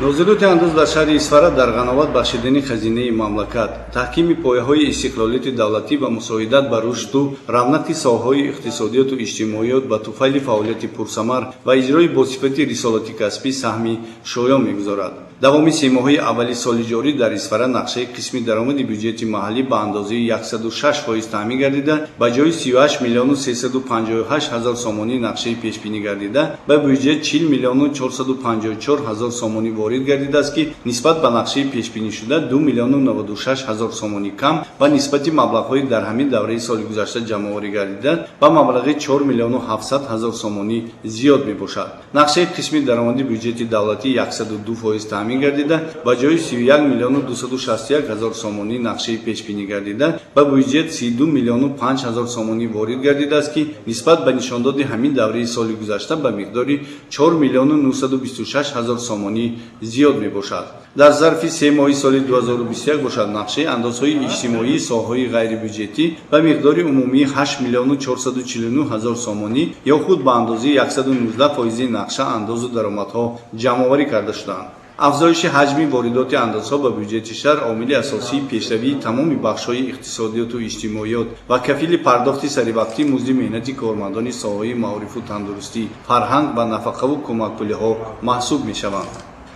Нозироти андоз дар шаҳри Исфара дар ғановат бахшидани хазинаи мамлакат, таҳкими пояҳои истиқлолияти давлатӣ ва мусоидат ба рушду равнақи соҳаҳои иқтисодиёту иҷтимоиёт ба туфайли фаъолияти пурсамар ва иҷрои босифати рисолати касбӣ саҳми шоён мегузорад. Давоми 3 моҳаи аввали соли ҷорӣ дар Исфара нақшаи қисми даромади бюҷети маҳаллӣ ба андозаи 106% таъмин гардида, ба ҷои 38 миллиону 358 ҳазор сомонӣ нақшаи пешбинӣ гардида, ба бюҷет 40 миллиону 454 ҳазор сомонӣ ворид гардидааст, ки нисбат ба нақшаи пешбинишуда 2 миллиону 96 ҳазор сомонӣ кам ва нисбати маблағҳои дар ҳамин давраи соли гузашта ҷамъоварӣ гардида ба маблағи 4 миллиону 700 ҳазор сомонӣ зиёд мебошад. Нақшаи қисми даромади бюҷети давлатӣ 102% таъмин гардида, ба ҷои 31 миллиону 261 ҳазор сомонӣ нақшаи пешбинӣ гардида, ба бюҷет 32 миллиону 5 ҳазор сомонӣ ворид гардидааст, ки нисбат ба нишондоди ҳамин давраи соли гузашта ба миқдори 4 миллиону 926 ҳазор сомонӣ зиёд мебошад. Дар зарфи 3 моҳи соли 2021 бошад, нақшаи андозҳои иҷтимоии соҳаҳои ғайрибюҷетӣ ба миқдори умумии 8 миллиону 449 ҳазор сомонӣ ё худ ба андозаи 119 фоизи нақша андозу даромадҳо ҷамъоварӣ карда шудаанд. Афзоиши ҳаҷми воридоти андозҳо ба бюҷети шаҳр омили асосии пешравии тамоми бахшҳои иқтисодиёту иҷтимоиёт ва кафили пардохти саривақтии музди меҳнати кормандони соҳаҳои маорифу тандурустӣ, фарҳанг ва нафақаву кӯмакпулиҳо маҳсуб мешаванд.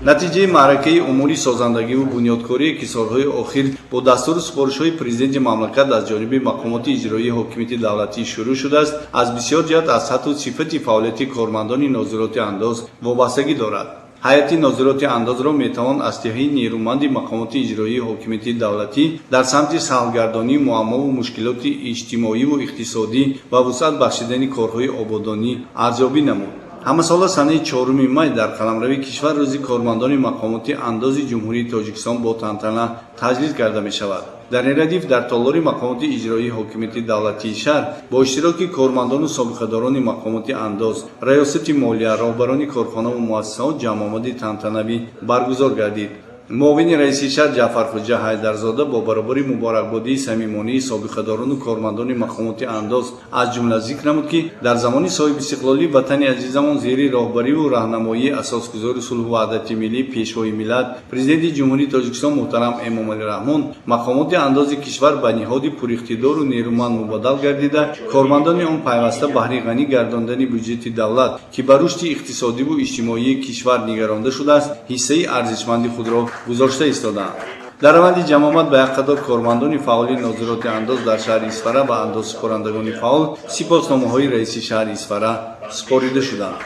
Натиҷаи маъракаи умури созандагиву бунёдкорие, ки солҳои охир бо дастуру супоришҳои Президенти мамлакат аз ҷониби мақомоти иҷроии ҳокимияти давлатӣ шурӯъ шудааст, аз бисёр ҷиҳат аз сатҳу сифати фаъолияти кормандони нозироти андоз вобастагӣ дорад. Ҳайати нозироти андозро метавон аслиҳаи нерӯманди мақомоти иҷроии ҳокимияти давлатӣ дар самти саҳлгардонии муаммову мушкилоти иҷтимоиву иқтисодӣ ва вусъат бахшидани корҳои ободонӣ арзёбӣ намуд. Ҳамасола санаи 4 май дар қаламрави кишвар Рӯзи кормандони мақомоти андози Ҷумҳурии Тоҷикистон бо тантана таҷлил карда мешавад. Дар ин радиф дар толори мақомоти иҷроии ҳокимияти давлатии шаҳр бо иштироки кормандону собиқадорони мақомоти андоз, раёсати молия, роҳбарони корхонаву муассисаҳо ҷамъомади тантанавӣ баргузор гардид. Муовини раиси шаҳр Ҷаъфархуҷа Ҳайдарзода бо баробари муборакбодии самимонии собиқадорону кормандони мақомоти андоз, аз ҷумла зикр намуд, ки дар замони соҳибистиқлолӣ ватани азизамон зери роҳбариву раҳнамоии асосгузори сулҳу ваҳдати миллӣ, Пешвои миллат, Президенти Ҷумҳурии Тоҷикистон муҳтарам Эмомалӣ Раҳмон мақомоти андози кишвар ба ниҳоди пуриқтидору нерӯманд мубаддал гардида, кормандони он пайваста баҳри ғанӣ гардондани бюҷети давлат, ки ба рушди иқтисодиву иҷтимоии кишвар нигаронда шудааст, ҳиссаи арзишманди худро гузошта истодаанд. Дар раванди ҷамъомад ба як қатор кормандони фаъоли нозироти андоз дар шаҳри Исфара ва андозсупорандагони фаъол сипосномаҳои раиси шаҳри Исфара супорида шуданд.